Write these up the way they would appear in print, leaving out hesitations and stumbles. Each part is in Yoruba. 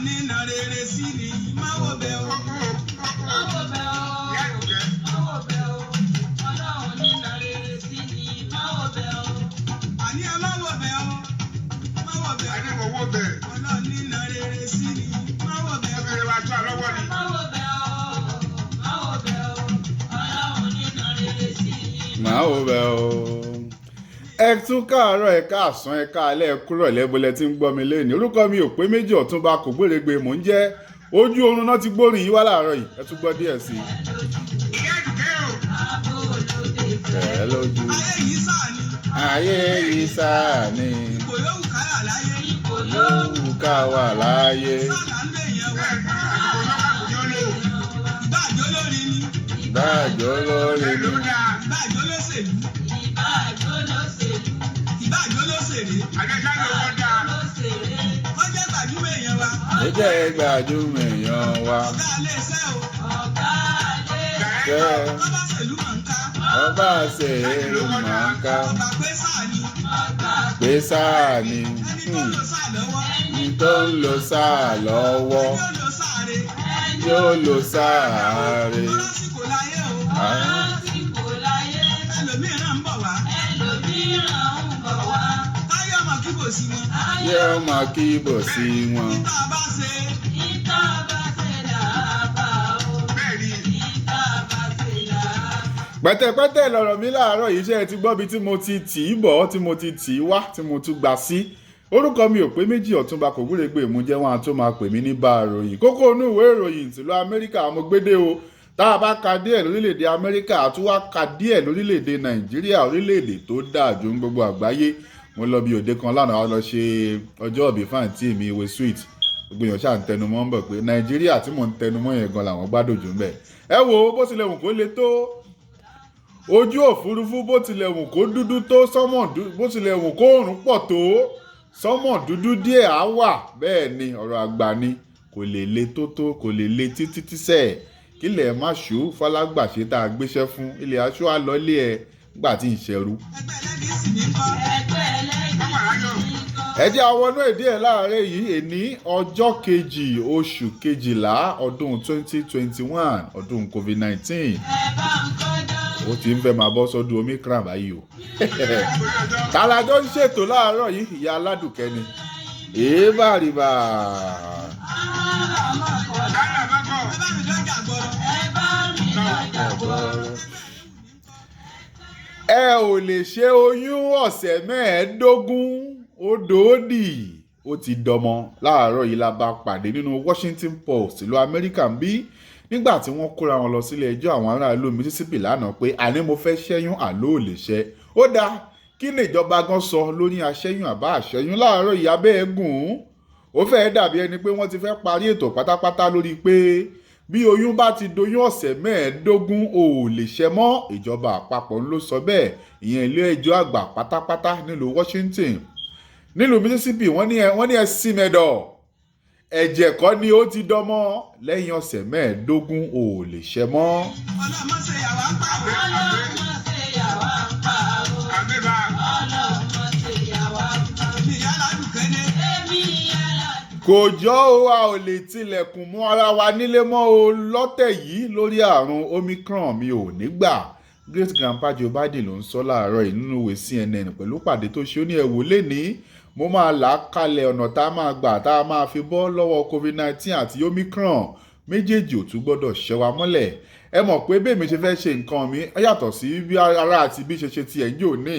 Ní na rere sí ni, má wo bẹ̀ o. Má wo bẹ̀ o. Má wo bẹ̀ o. Ọlọ́run ní na rere sí ni, má wo bẹ̀ o. Àní ẹ má wo bẹ̀ o. Má wo bẹ̀ o. Ọlọ́run ní na rere sí ni, má wo bẹ̀ o. Má wo bẹ̀ o. Má wo bẹ̀ o. Ọlọ́run ní na rere sí ni. Màá wò bẹ́ o. Ẹ tún káàárọ̀, ẹ káàsán, ẹ káalẹ́, ẹ kúrọ̀ lẹ́bọ̀lẹ́ tí ń gbọ́ mi lẹ́nu. Orúkọ mi ò pé méjì, Ọ̀túnba kò gbèrègbè mò ń jẹ́. Ojú oorun náà ti gbórin yìí wá láàárọ̀ yìí. Ẹ tún gbọ́ díẹ̀ sí i. Àbò lóde fẹ́. Ẹ lójú. Ayé yìí sáà ni. Ayé yìí sáà ni. Kò yóò káyà láyé. Kò yóò Wù ká wà láàyè. Sáà là ń lè yẹn wá. Ìbáàjọ́ lórí ni. Ìbáàjọ́ lórí ni. Ìbáàjọ́ lóṣèlú. Ìbáàjọ́ lóṣèlú. Ìbáàjọ́ lóṣèré. Lóṣèré. Ó jẹ́ gbajúmọ̀ èèyàn wa. Ẹ jẹ́ gbajúmọ̀ èèyàn wa. Ọ̀gá ilé iṣẹ́ o. Ọ̀gá alẹ́. Jẹ́ Tó bá ṣèlú mọ̀ ń ká. ọba ṣe é mọ̀ ń ká. Ọba pé sáà ni. Ọ̀gá Pé sáà ni. Ẹni tó lò sáà lọ́wọ́. Ní tó ń lo sáà lọ́wọ́. Ẹni ó lò sáà re. Yóò lo sáà rè. Lásìkò láyé o. Lásìkò láyé. Ẹlòmíràn ń bọ̀ wá. Ẹlòmíràn ń bọ̀ wá. Táyọ̀ ọmọ kí kò sí wọn. Yóò máa kíbọ̀ sí wọn. Tá a bá ṣe. Ìta bá ṣe làbà o. Ìta bá ṣe làbà. Pẹ̀tẹ̀pẹ̀tẹ̀ lọ̀rọ̀ mi láàárọ̀ yìí. Ṣe é ti gbọ́ bí tí mo ti tì í bọ̀, tí mo ti tì í wá, tí mo tún gbà sí? Orúkọ mi ò pé méjì, Ọ̀túnba kò gbúrègbè mú jẹ́. Wọn àtún máa pè mí ní bá a ròyìn. Kókó inú ìwé ìròyìn tìlú Amẹ́ríkà mo gbédè o. Tá a bá ka díẹ̀ lórílẹ̀‐èdè Amẹ́ríkà, àtúwá ka díẹ̀ lórílẹ̀‐èdè Nàìjíríà, orílẹ̀‐èdè tó dáa jù ní gbogbo àgbáyé. Mo lọ bí òde kan lánàá, wá lọ ṣe ọjọ́ ìbí fáǹtì mi ìwé sweet. Gbogbo èèyàn ṣáà ń tẹnumọ́ ń bọ̀ pé Nàìjíríà tí mò ń tẹnumọ́ yẹn gan làwọn gbádùn jù ń bẹ̀. Ẹ wo, bó tilẹ̀ wù kó le tó ojú òfurufú, bó tilẹ̀ wù kó dúdú tó sánmọ̀, bó tilẹ̀ wù kó òòrùn pọ̀ tó, sánmọ̀ dúdú díẹ̀ á wà. Bẹ́ẹ̀ ni, ọ̀rọ̀ àgbà ni. Kò lè le tó tó, kò lè le títí tísẹ̀ kílẹ̀ má ṣú fọlágbàṣe tá a gbéṣẹ́ fún ilẹ̀ aṣọ àlọ́lé ẹ̀ gbà tí ń ṣẹrú. Ẹgbẹ́ ẹlẹ́gìsì ní kọ́. Ẹgbẹ́ ẹlẹ́gìsì ní kọ́. Ẹ jẹ́ àwọn inú èdè ẹ̀ láàárẹ̀ yìí. Èní ọjọ́ 2 oṣù 12 ọdún 2021, ọdún COVID-19. Ẹ bá ń kọjá. Ó ti ń fẹ́ máa bọ́ sọ́dún Omicron báyìí o. Tàlàjọ ń ṣètò láàárọ̀ yìí, ìyá aládùkẹ́ ni èébàrìbà. Ẹ bá mi dọ́jà gbọ́rọ̀. Ẹ bá mi dọ́jà gbọ́rọ̀. Ẹ ò lè ṣe oyún ọ̀sẹ̀ 15, ó dòódì, ó ti dọmọ. Láàárọ̀ yìí la bá pàdé nínú Washington Post ìlú Amẹ́ríkà ń bí, nígbà tí wọ́n kóra wọn lọ sílé ẹjọ́ àwọn aráàlú Mississippi lánàá pé àní mo fẹ́ ṣẹ́yún, àló ò lè ṣẹ́. Ó dáa, kí ni ìjọba gan sọ lórí aṣẹ́yún àbá àṣẹ́yún láàárọ̀ yìí? Abẹ́ ẹ̀gùn ó fẹ́ẹ́ dàbí ẹni pé wọ́n ti fẹ́ parí ètò pátápátá lórí pé bí oyún bá ti doyún ọ̀sẹ̀ 15, ò lè ṣẹ́ mọ́. Ìjọba àpapọ̀ ń ló sọ bẹ́ẹ̀, ìyẹn ilé ẹjọ́ àgbà pátápátá nílùú Washington. Nílùú Mississippi, wọ́n ní ẹ sí mẹ́dọ̀, ẹ̀jẹ̀ kọ́ ni, ó ti dánmọ́. Lẹ́yìn ọ̀sẹ̀ 15, ò lè ṣẹ́ mọ́. Ọlọ́mọ ṣe yàwá ń pàwọ́. Ọlọ́mọ ṣe yàwá ń pa o. Ọlọ́mọ ṣe yàwá ń pa. Èmi ìyá aládùkẹ́ ní. Èmi yàrá. Kò jọ o, a ò lè tilẹ̀kùn mọ́ ara wa nílé mọ́ o lọ́tẹ̀ yìí lórí àrùn Omicron. Mi ò ní gbà. Great grandpa Joe Biden ló ń sọ láàárọ̀ yìí nínú ìwé CNN pẹ̀lú pàdé tó ṣe. Ó ní ẹ̀wò lẹ́ni, mo máa là á kalẹ̀ ọ̀nà tá a máa gbà tá a máa fi bọ́ lọ́wọ́ COVID-19 àti Omicron. Méjèèjì ò tún gbọ́dọ̀ ṣẹ́ wa mọ́lẹ̀. Ẹ mọ̀ pé bẹ́ẹ̀ mi ṣe fẹ́ ṣe nǹkan mi yàtọ̀ sí bí ara àti bí ṣe ṣe tiẹ̀ ń jò ní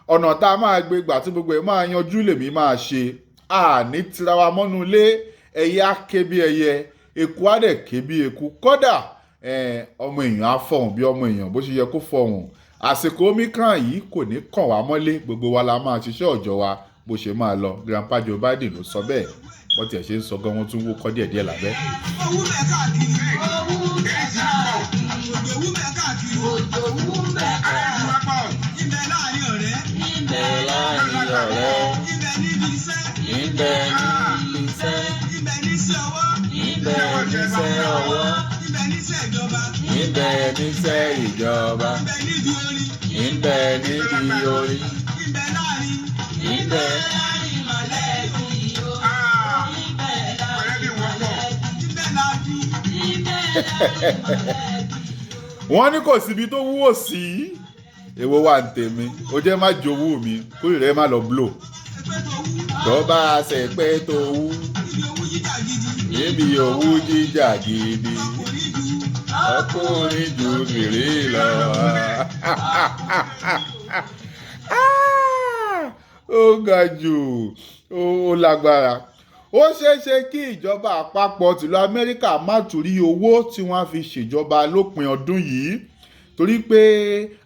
ọ̀nà tá a máa gbé gbà tí gbogbo ẹ̀ máa yanjú lèmi máa ṣe. Àní tirawa mọ́nú ilé. Ẹyẹ á ké bí ẹyẹ, eku á dẹ̀ ké bí eku. Kódà ọmọ èèyàn á fọhùn bí ọmọ èèyàn bó ṣe yẹ kó fọhùn. Àsìkò Omicron yìí kò ní kàn wá mọ́lé. Gbogbo wa la máa ṣiṣẹ́ ọ̀jọ̀ wa bó ṣe máa lọ. Grandpa Joe Biden ló sọ bẹ́ẹ̀. Wọ́n tiẹ̀ ṣe ń sọ gan, wọ́n tún wó kọ́ díẹ̀díẹ̀ lábẹ́. Owó bẹ́ẹ̀ káàkiri. Owó bẹ́ẹ̀ káàkiri. Òjò wú bẹ́ẹ̀ káàkiri. Òjò wú bẹ́ẹ̀ káàkiri. Ibẹ̀ láàrin ọ̀rẹ́. Ibẹ̀ láàrin ọ̀rẹ́. Ibẹ̀ níbi iṣẹ́. Ibẹ̀ níbi iṣẹ́. Ibẹ̀ níṣẹ́ ọwọ́. Ibẹ̀ níṣẹ́ ọwọ́. Ibẹ̀ níṣẹ́ ìjọba. Ibẹ̀ níṣẹ́ ìjọba. Ibẹ̀ níbi orin. Ibẹ̀ níbi orin. Ibẹ̀ láàrin. Ibẹ̀ láàrin mọ̀lẹ́bí o. Ibẹ̀ láàrin. Wọ́n ní kò síbi tó wúwo sí. Èwo wà ń tèmi, ó jẹ́ má jowú mi, kórè rẹ̀ má lọ blow. Tó bá ṣe pé tó wú níbi owú jíjà gidi, ọkùnrin ju gìrì lọ. Ó ga jù, ó lágbára. Ó ṣeé ṣe kí ìjọba àpapọ̀ tìlú Amẹ́ríkà má tún rí owó tí wọ́n á fi ṣèjọba lópin ọdún yìí, torí pé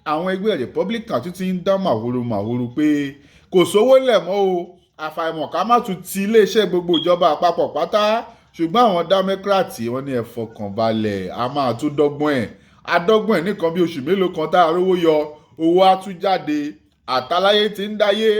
àwọn ẹgbẹ́ Republican tún ti ń dá màhúrú màhúrú pé kò sówó lẹ̀ mọ́ o, àfàìmọ̀ ká má tún ti iléeṣẹ́ gbogbo ìjọba àpapọ̀ pátá. Ṣùgbọ́n àwọn Democrat wọ́n ní ẹ fọkàn balẹ̀, a máa tún dọ́gbọ́n ẹ̀, adọ́gbọ́n ẹ̀ nìkan bí oṣù mélòó kan tá a rówó yọ, owó á tún jáde. Àtàláyé ti ń dáyé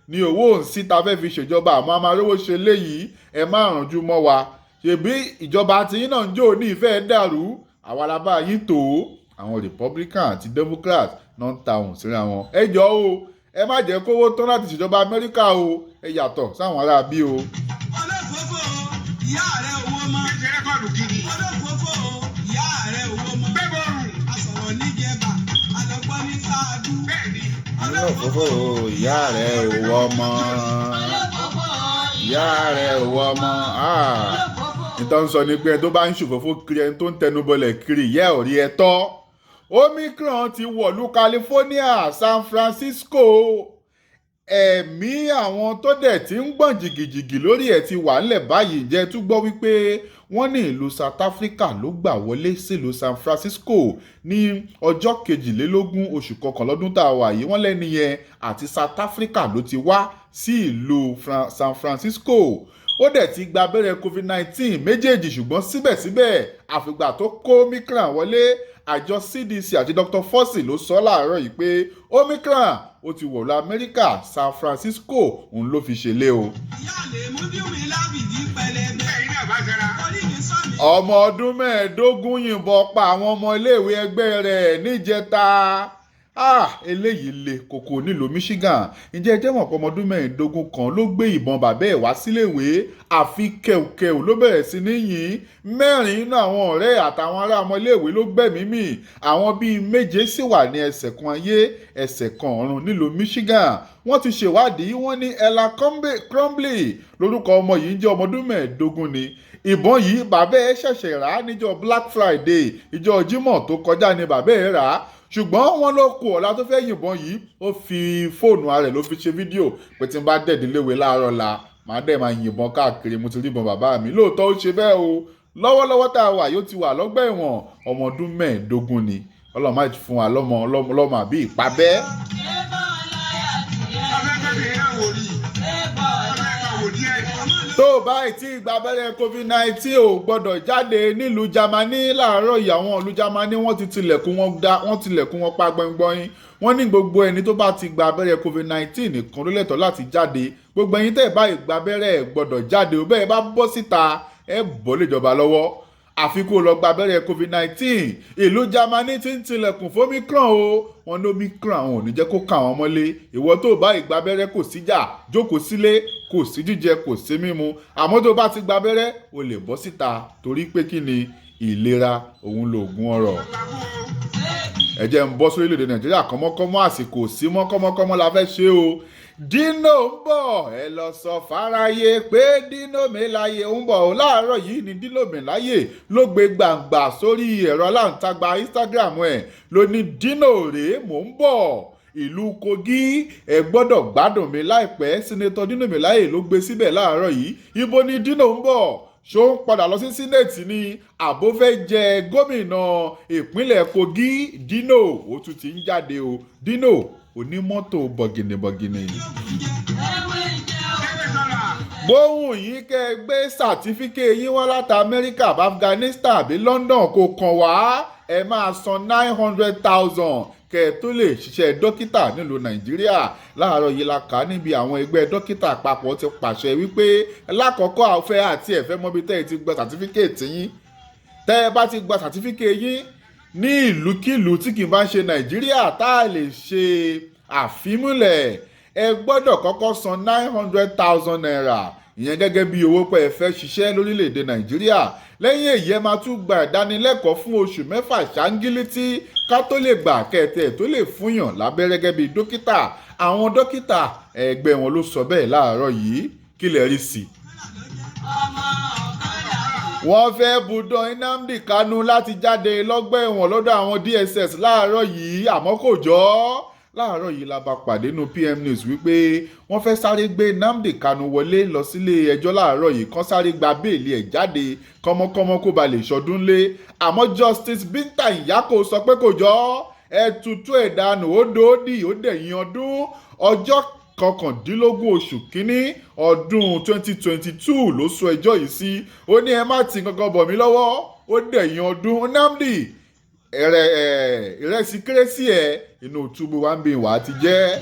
ní owó òun síta fẹ́ fi ṣèjọba, àmọ́ a máa rówó ṣe léyìí, ẹ má rànjú mọ́ wa. Ṣèbí ìjọba tiyín náà ń jó ní ìfẹ́ dàrú, àwa la bá yín tò ó. Àwọn Republican àti Democrat náà ń ta ohùn síra wọn. Ẹ jọ̀ọ́ o, ẹ má jẹ́ kówó tán láti ṣèjọba Amẹ́ríkà o, ẹ yàtọ̀ sáwọn ará bí o. Olófòófó ìyá rẹ̀ owó mọ́. Olófòófó ìyá rẹ̀ owó mọ́. Asọ̀rọ̀ níjẹba, alọ́gbọ́n ní sáadú. Olófòófó ìyá rẹ̀ owó mọ́. Ìyá rẹ̀ owó mọ́. Ìtàn sọ ni pé ẹni tó bá ń ṣòfófó kiri, ẹni tó ń tẹnubọlẹ̀ kiri, ìyá ẹ̀ ò rí ẹ tọ́. Omicron ti wọ̀lú California, San Francisco. Ẹ̀mí àwọn tó dẹ̀ ti ń gbọ̀n jìgìjìgì lórí ẹ̀ ti wà ńlẹ̀ báyìí. Ǹjẹ́ tún gbọ́ wípé wọ́n ní ìlú South Africa ló gbà wọlé sílùú San Francisco ní ọjọ́ 22 oṣù kọkànlá ọdún tá a wà yìí. Wọ́n lẹ́ni yẹn àti South Africa ló ti wá sí ìlú San Francisco. Ó dẹ̀ ti gba abẹ́rẹ́ COVID-19 méjèèjì, ṣùgbọ́n síbẹ̀síbẹ̀ àfìgbà tó kó Omicron wọlé. Àjọ CDC àti Dr. Fauci ló sọ láàárọ̀ yìí pé Omicron ó ti wọ̀lú Amẹ́ríkà, San Francisco òun ló fi ṣẹlẹ̀ o. Ìyá lè mú bí mi lábìdí pẹlẹbẹ. Orí mi sọ mi. Ọmọ ọdún 15 yìnbọn pa àwọn ọmọ iléèwé ẹgbẹ́ rẹ̀ níjẹta. Eléyìí le koko nílùú Michigan. Ǹjẹ́ ẹ jẹ́ mọ̀ pé ọmọ ọdún 15 kan ló gbé ìbọn bàbá ẹ̀ wá síléèwé, àfi kẹ̀kẹ̀ù ló bẹ̀rẹ̀ sí ní yìn. 4 nínú àwọn ọ̀rẹ́ àtàwọn ará ọmọ iléèwé ló gbẹ̀mí mì. Àwọn bíi 7 sì wà ní ẹsẹ̀ kan ayé, ẹsẹ̀ kan ọ̀run nílùú Michigan. Wọ́n ti ṣèwádìí, wọ́n ní Ella Crumbley lórúkọ ọmọ yìí ń jẹ́ ọmọ ọdún 15 ni. Ìbọn yìí bàbá ẹ̀ ṣẹ̀ṣẹ̀ rà níjọ́ Black Friday, ìjọ́ Jímọ̀ tó kọjá ni bàbá ẹ̀ rà á. Ṣùgbọ́n wọ́n ló kù ọ̀la tó fẹ́ yìnbọn yìí, ó fi fóònù ara rẹ̀ ló fi ṣe fídíò pé tí n bá dẹ̀dí léwe láàárọ̀ la, màá dẹ̀ máa yìnbọn káàkiri, mo ti rí ìbọn bàbá mi. Lóòótọ́ ó ṣe bẹ́ẹ̀ o. Lọ́wọ́lọ́wọ́ tá a wà yóò ti wà lọ́gbà ẹ̀wọ̀n, ọmọ ọdún 15 ni. Ọlọ́run má fún wa lọ́mọ àbí ìpabẹ́. Tó o bá ti gba abẹ́rẹ́ COVID-19 ò gbọ́dọ̀ jáde nílùú Jámánì láàárọ̀ yìí. Àwọn ìlú Jámánì wọ́n ti tilẹ̀kùn wọn dá, wọ́n tilẹ̀kùn wọn pa gbọ̀ngbọ̀n. Wọ́n ní gbogbo ẹni tó bá ti gba abẹ́rẹ́ COVID-19 nìkan ló lẹ́tọ̀ọ́ láti jáde. Gbogbo ẹ̀yin tẹ́ ẹ bá gba abẹ́rẹ́ ẹ gbọ́dọ̀ jáde o, bẹ́ẹ̀ bá bọ́ síta ẹ bọ́ léjọba lọ́wọ́. Àfi kó lọ gba abẹ́rẹ́ COVID-19. Ìlú Jámánì ti ń tilẹ̀kùn fómíkràn o. Wọ́n ní Omicron àwọn ò ní jẹ́ kó kà wọ́n mọ́lé. Ìwọ tó bá ìgbà abẹ́rẹ́ kò síjà, jókòó sílé, kò sí jíjẹ, kò sí mímu. Àmọ́ tó bá ti gba abẹ́rẹ́, o lè bọ́ síta torí pé kí ni ìlera òun lògùn ọrọ̀. Ẹ jẹ́ ń bọ́ sórílẹ̀-èdè Nàìjíríà kọ́mọ́kọ́mọ́, àsìkò sí mọ́ kọ́mọ́kọ́mọ́ la fẹ́ ṣe o. Dino ń bọ̀, ẹ lọ sọ fáráyé pé Dino Melaye ń bọ̀ o. Láàárọ̀ yìí ni Dino Melaye ló gbé gbàǹgbà sórí ẹ̀rọ aláǹtagbà Instagram ẹ̀ ló ní Dino rèé mò ń bọ̀ ìlú Kogi, ẹ gbọ́dọ̀ gbádùn mi láìpẹ́. Senator Dino Melaye ló gbé síbẹ̀ láàárọ̀ yìí. Ibo ni Dino ń bọ̀? Ṣó ń padà lọ sí Senate ni àbó fẹ́ jẹ gómìnà ìpínlẹ̀ Kogi? Dino ó tún ti ń jáde o. Dino onímọ́tò bọ̀gìnìbọ̀gìnì. Bóhùn yìí kẹ́ ẹ gbé sàtífíkè yín wá láti Amẹ́ríkà, Afghanistan àbí London kò kàn wá. Ẹ máa san 900,000 kẹ́ ẹ tó lè ṣiṣẹ́ dókítà nílùú Nàìjíríà. Láàárọ̀ yìí la kà á níbi àwọn ẹgbẹ́ dókítà àpapọ̀ ti pàṣẹ wípé lákọ̀ọ́kọ́ àfẹ́ àti ẹ̀fẹ́ mọ́bi tẹ́ ẹ ti gba sàtífíkèètì yín. Tẹ́ ẹ bá ti gba sàtífíkè yín ní ìlúkìlú tí kì í bá ń ṣe Nàìjíríà tá a lè ṣe àfimúlẹ̀, ẹ gbọ́dọ̀ kọ́kọ́ san 900,000 naira. Ìyẹn gẹ́gẹ́ bí owó pé ẹ fẹ́ ṣiṣẹ́ lórílẹ̀‐èdè Nàìjíríà. Lẹ́yìn èyí, ẹ máa tún gba ìdánilẹ́kọ̀ọ́ fún oṣù 6 ṣáńgílítì ká tó lè gbà kẹ̀tẹ̀ tó lè fúnyàn lábẹ́rẹ́ gẹ́gẹ́ bí dókítà. Àwọn dókítà ẹgbẹ́ wọn ló sọ bẹ́ẹ̀ láàárọ̀ yìí. Kí lẹ rí sí i? Wọ́n fẹ́ budán Nnamdi Kanu láti jáde lọ́gbà ẹ̀wọ̀n lọ́dọ̀ àwọn DSS láàárọ̀ yìí, àmọ́ kò jọ. Láàárọ̀ yìí la bá pàdé nínú PM News wípé wọ́n fẹ́ sáré gbé Nnamdi Kanu wọlé lọ sílé ẹjọ́ láàárọ̀ yìí, kán sáré gba béèlì ẹ̀ jáde kọ́mọkọ́mọ kó ba lè ṣọdún lé. Àmọ́ Justice Binta Nyako sọ pé kò jọ, ẹ tutù ẹ̀ dànù, ó dòódì, ó dẹ̀yìn ọdún. Ọjọ́ 19 oṣù kínní ọdún 2022 ló sún ẹjọ́ yìí sí. Ó ní ẹ má ti kankan bọ̀ mí lọ́wọ́, ó dẹ̀yìn ọdún. Nnamdi, ìrẹsì kérésì ẹ̀ inú túbú wa ń bí wàá ti jẹ́.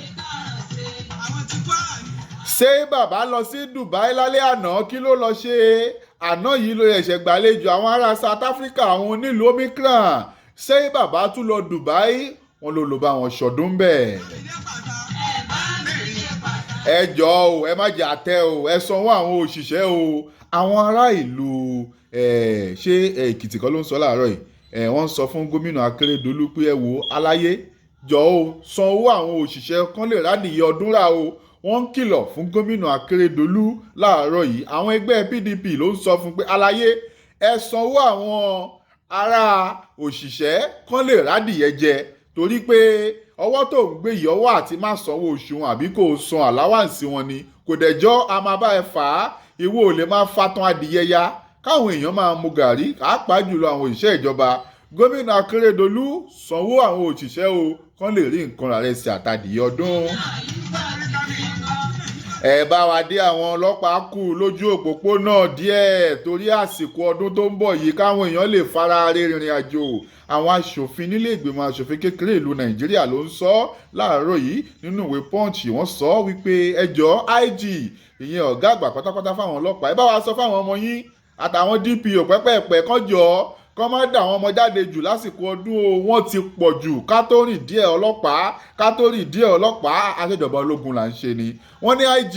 Ṣé bàbá lọ sí Dubai lálẹ́ àná? Kí ló lọ ṣe? Àná yìí ló ṣẹ̀ṣẹ̀ gbàlejò àwọn ará South Africa, àwọn onílùú Omicron. Ṣé bàbá tún lọ Dubai? Wọ́n ló lọ bá wọn ṣọdún bẹ́ẹ̀. Ẹ jọ̀ọ́ o, ẹ má jẹ́ àtẹ o, ẹ sanwó àwọn òṣìṣẹ́ o. Àwọn ará ìlú ṣé Èkìtì kan ló ń sọ láàárọ̀ yìí. Wọ́n ń sọ fún gómìnà Akérédolú pé ẹ wo aláyé, jọ̀ọ́ o, san owó àwọn òṣìṣẹ́ kan lè rádìyẹ ọdún rà o. Wọ́n ń kìlọ̀ fún gómìnà Akérédolú láàárọ̀ yìí. Àwọn ẹgbẹ́ PDP ló ń sọ fún pé aláyé, ẹ san owó àwọn ará òṣìṣẹ́ kan lè rádìyẹ jẹ, torí pé ọwọ́ tó ń gbé yìí, ọwọ́ àti má sanwó oṣù wọn àbí kò san àláwáǹsì wọn ni. Kò dẹjọ́, a máa bá ẹ fà á. Ìwọ ò lè máa fatán adìyẹ ya káwọn èèyàn máa mu gàrí, pàápàá jùlọ àwọn òṣìṣẹ́ ìjọba. Gómìnà Akérédolú, sanwó àwọn òṣìṣẹ́ o, kán lè rí nǹkan rà rẹ̀ sí àtàdìyẹ ọdún. Ẹ bá wa dé àwọn ọlọ́pàá kù lójú òpópónà díẹ̀ torí àsìkò ọdún tó ń bọ̀ yìí, káwọn èèyàn lè fara rìnrìn àjò. Àwọn aṣòfin nílé ìgbìmọ̀ aṣòfin kékeré ìlú Nàìjíríà ló ń sọ láàárọ̀ yìí nínú ìwé Punch. Wọ́n sọ wípé ẹjọ́ IG, ìyẹn ọ̀gá àgbà pátápátá fáwọn ọlọ́pàá, ẹ bá wa sọ fáwọn ọmọ yín àtàwọn DPO pẹ́pẹ́pẹ́ kán jọ kán má dà àwọn ọmọ jáde jù lásìkò ọdún o. Wọ́n ti pọ̀ jù, ká tó rìn díẹ̀ ọlọ́pàá, ká tó rìn díẹ̀ ọlọ́pàá, aṣèjọba ológun là ń ṣe ni. Wọ́n ní IG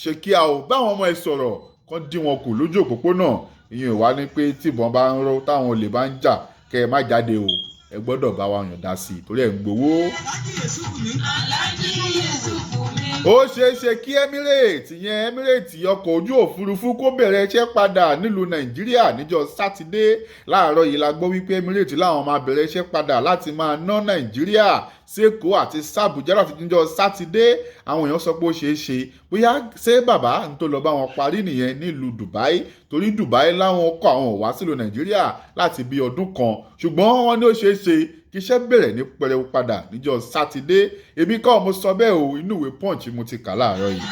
ṣe kí a ò báwọn ọmọ ẹ sọ̀rọ̀ kán dí wọn kù lójú òpópónà. Ìyẹn wá ní pé tíbọn bá ń ró táwọn olè bá ń jà kẹ́ ẹ má jáde o, ẹ gbọ́dọ̀ bá wa yàn dá sí i torí ẹ̀ ń gbowó. Ó ṣeé ṣe kí Emirates, ìyẹn Emirates ọkọ̀ ojú òfurufú, kó bẹ̀rẹ̀ iṣẹ́ padà nílùú Nàìjíríà níjọ́ Sátidé. Láàárọ̀ yìí la gbọ́ wípé Emirates láwọn máa bẹ̀rẹ̀ iṣẹ́ padà láti máa ná Nàìjíríà sÉkòó àti sàbújá láti níjọ́ Sátidé. Àwọn èèyàn sọ pé ó ṣeé ṣe bóyá ṣé bàbá ń tó lọ bá wọn parí nìyẹn nílùú Dubai, torí Dubai láwọn kọ àwọn ò wá sílùú Nàìjíríà láti bí ọdún kan, ṣùgbọ́n wọ́n ní ó ṣeé ṣe kí iṣẹ́ bẹ̀rẹ̀ ní pẹrẹu padà níjọ́ Sátidé. Èmi kọ́ mo sọ bẹ́ẹ̀ o, inú ìwé Punch mo ti kà láàárọ̀ yìí.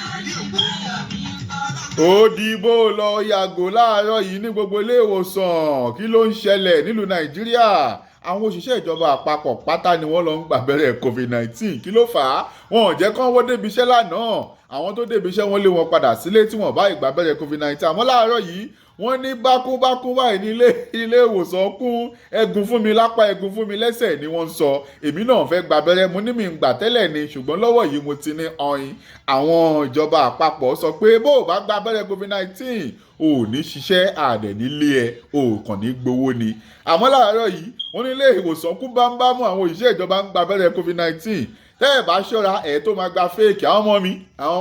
Òdìbò lọ yàgò láàárọ̀ yìí ní gbogbo ilé ìwòsàn. Kí ló ń ṣẹlẹ̀ nílùú Nàìjíríà? Àwọn òṣìṣẹ́ ìjọba àpapọ̀ pátá ni wọ́n lọ ń gbàbẹ́rẹ́ COVID-19. Kí ló fà á? Wọn ò jẹ́ kán wọ́n débi iṣẹ́ lánàá. Àwọn tó débi iṣẹ́ wọ́n lé wọn padà sílé tí wọ́n bá ìgbàbẹ́rẹ́ COVID-19. Àmọ́ láàárọ̀ yìí wọ́n ní bákúbákú báyìí ní ilé ìwòsàn kún. Ẹ̀gún fún mi lápá, ẹ̀gún fún mi lẹ́sẹ̀ ni wọ́n ń sọ. Èmi náà fẹ́ gbàbẹ́rẹ́, mo ní mi ń gbà tẹ́lẹ̀ ni, ṣùgbọ́n lọ́wọ́ yìí mo ti ní ọyìn. Àwọn ìjọba àpapọ̀ sọ pé bó o bá gbàbẹ́rẹ́ COVID-19 o ò ní ṣiṣẹ́ àdẹ̀ nílé ẹ, o kàn ní gbowó ni. Àmọ́ láàárọ̀ yìí wọ́n ní ilé ìwòsàn kún bámbámú, àwọn òṣìṣẹ́ ìjọba ń gbàbẹ́rẹ́ COVID-19. Tẹ́ ẹ bá ṣọ́ra ẹ̀ tó máa gba fake. Àwọn ọmọ mi, àwọn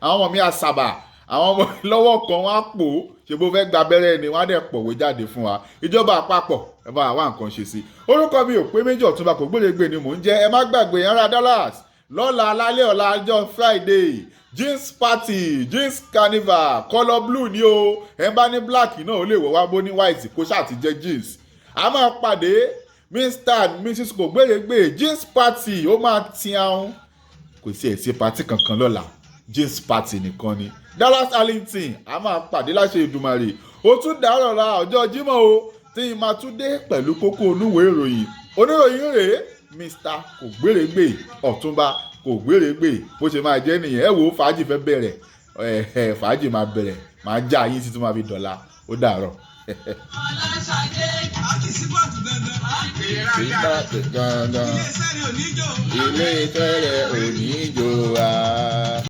ọmọ mi àṣàbà, àwọn ọmọ lọ́wọ́ kan wọ́n á pò ó, ṣe bó fẹ́ gba abẹ́rẹ́ ni wọ́n á dẹ̀ pọ̀wé jáde fún wa. Ìjọba àpapọ̀ ẹ bá wá nǹkan ṣe sí. Orúkọ mi ò pé méjì, Ọ̀túnba Kògbérègbè ni mò ń jẹ́. Ẹ má gbàgbé ará Dallas lọ́la lálẹ́ ọ̀la ọjọ́ Friday, jeans party, jeans carnival, colour blue ni o. Ẹ bá ní black náà ó lè wọ̀ wá, bó ní white kó ṣáà ti jẹ́ jeans. A máa pàdé Mr and Mrs Kògbérègbè jeans party, ó máa ti ahun. Kò sí ẹ̀ sí party kankan lọ́la, jeans party nìkan ni. Dallas Arlington a máa pàdé láṣẹ Èdùmàrè. Ó tún dàárọ̀ la ọjọ́ Jímọ̀ o, tí n máa tún dé pẹ̀lú kókó onúwèé ìròyìn. Oníròyìn rèé, Mr Kògbérègbè, Ọ̀túnba Kògbérègbè. Bó ṣe máa jẹ́ nìyẹn. Ẹ wo fàájì fẹ́ bẹ̀rẹ̀, fàájì máa bẹ̀rẹ̀, máa já yín títí máa fi dọ̀la. Ó dàárọ̀. Ilé iṣẹ́ rẹ̀ ò ní jò wá.